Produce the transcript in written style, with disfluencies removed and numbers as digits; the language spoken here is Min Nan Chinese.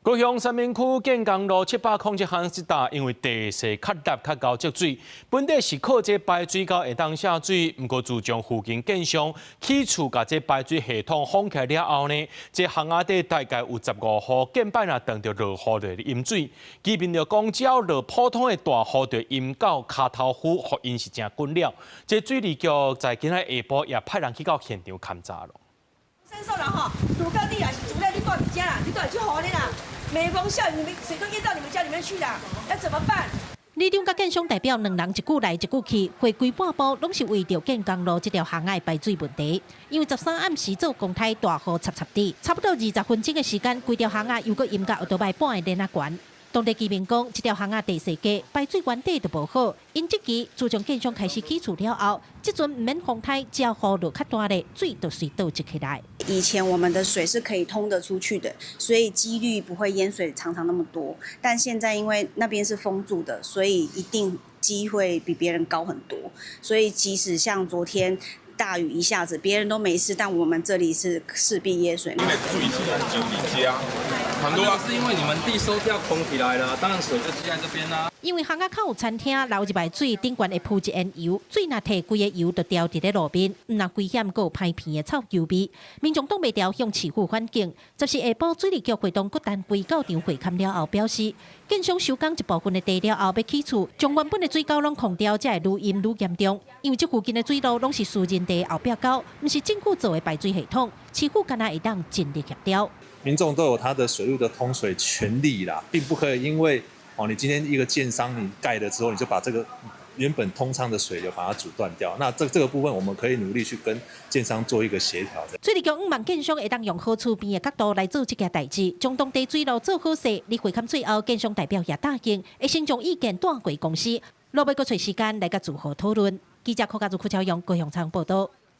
高雄三民區建工路707巷這搭，因為地勢較凹較厚積水，本底是靠這排水溝會當下水，毋過自從附近建商起厝，共這排水系統封起來了後呢，這巷仔底大概有15戶，近擺若碰著落雨就會淹水。居民就講，只要落普通的大雨就淹到跤頭趺，予𪜶是誠困擾。這水利局在今仔下晡也派人去到現場勘查咯。伸手啦吼，如果你若是住在你住佇遮啦，你住佇這雨呢啦，每逢下雨，你們水都淹到你們家裡面去啦，要怎麼辦？里長佮建商代表兩人一句來一句去，花規半晡攏是為著建工路這條巷仔的排水問題。因為13暗時做公胎大雨插插滴，差不多20分鐘的時間，規條巷仔又閣淹甲後頭擺半个鏈仔懸。當地居民講，這條巷仔地勢低，排水源底就無好。𪜶這期自從建商開始起厝了後，這陣毋免風颱，只要雨落較大咧，水就隨倒積起來。以前我們的水是可以通得出去的，所以幾率不會淹水常常那麼多。但現在因為那邊是封住的，所以一定機會比別人高很多。所以即使像昨天大雨一下子，別人都沒事，但我們這裡是勢必淹水。因為水是就佇遮，很多是因為你們地收掉空起來了，當然水就積在這邊啦。因為巷仔口有餐廳流入來水，頂懸會浮一層油，水若退，規个油就牢佇咧路面，毋但危險，閣有歹鼻的臭油味。民眾擋袂牢向市府反映。14下晡水利局會同各單位到場會勘了後表示，建商收工一部分的地了後欲起厝，將原本的水溝攏空掉，才會愈淹愈嚴重。因為這附近的水路攏是私人地後壁溝，毋是政府做的排水系統，市府敢若會當盡力協調。民眾都有他的水路的通水權利啦，並不可以因為哦，你今天一個建商你蓋了之後，你就把這個原本通暢的水流把它阻斷掉。那這個部分，我們可以努力去跟建商做一個協調。水利局向望建商會當用好厝邊的角度來做這件代誌，將當地水路做好勢。佇會勘最後，建商代表也答應，會先將意見帶回公司，落尾閣揣時間來佮住戶討論。記者柯家祖、柯超勇高雄場報道。